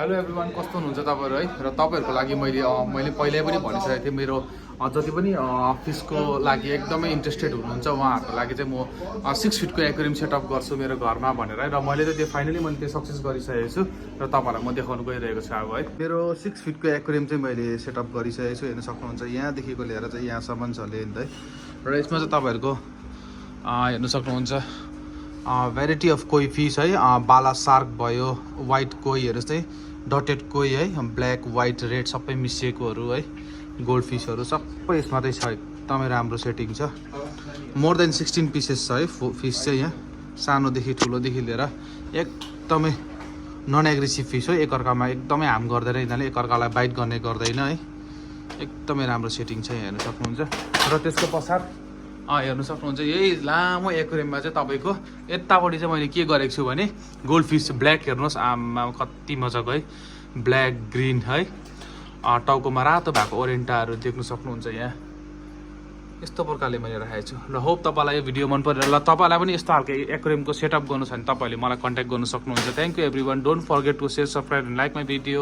Hello everyone, कस्तो हुनुहुन्छ तपाईँहरू है। र तपाईँहरूको लागि मैले पहिल्यै पनि भनिसकेको थिएँ, मेरो जति पनि फिसको लागि एकदमै इन्ट्रेस्टेड हुनुहुन्छ उहाँहरूको लागि चाहिँ म 6 फिटको एक्वेरियम सेटअप गर्छु मेरो घरमा भनेर है। र मैले चाहिँ त्यो फाइनली मैले त्यो सक्सेस गरिसकेको छु र तपाईँहरूलाई म देखाउनु गइरहेको छु अब है। मेरो 6 फिटको एक्वेरियम चाहिँ मैले सेटअप गरिसकेको छु, हेर्न सक्नुहुन्छ। यहाँदेखिको लिएर चाहिँ यहाँसम्म छ लेन्थ है। र यसमा चाहिँ तपाईँहरूको हेर्न सक्नुहुन्छ भेराइटी अफ कोही फिस है। बाला सार्क भयो, वाइट कोहीहरू चाहिँ डटेड कोही है, ब्ल्याक वाइट रेड सबै मिसिएकोहरू है, गोल्ड फिसहरू सबै यसमा चाहिँ छ। एकदमै राम्रो सेटिङ छ। मोर देन 16 पिसेस छ है फिस चाहिँ यहाँ, सानोदेखि ठुलोदेखि लिएर एकदमै नन एग्रेसिभ फिस हो। एकअर्कामा एकदमै हार्म गर्दैन, यिनीहरूले एकअर्कालाई बाइट गर्ने गर्दैन है। एकदमै राम्रो सेटिङ छ यहाँ, हेर्न सक्नुहुन्छ। र त्यसको पश्चात हेर्नु सक्नुहुन्छ यही लामो एक्वेरियममा चाहिँ तपाईँको यतापट्टि चाहिँ मैले के गरेको छु भने गोल्ड फिस ब्ल्याक हेर्नुहोस्, आमा कति मजाको है, ब्ल्याक ग्रिन है, टाउकोमा रातो भएको ओरेन्टाहरू देख्नु सक्नुहुन्छ यहाँ। यस्तो प्रकारले मैले राखेको छु। र होप तपाईँलाई यो भिडियो मन परेर, ल तपाईँलाई पनि यस्तो खालको एक्वेरियमको सेटअप गर्नु छ भने तपाईँहरूले मलाई कन्ट्याक्ट गर्नु सक्नुहुन्छ। Thank you everyone, don't forget to share, subscribe and like my video.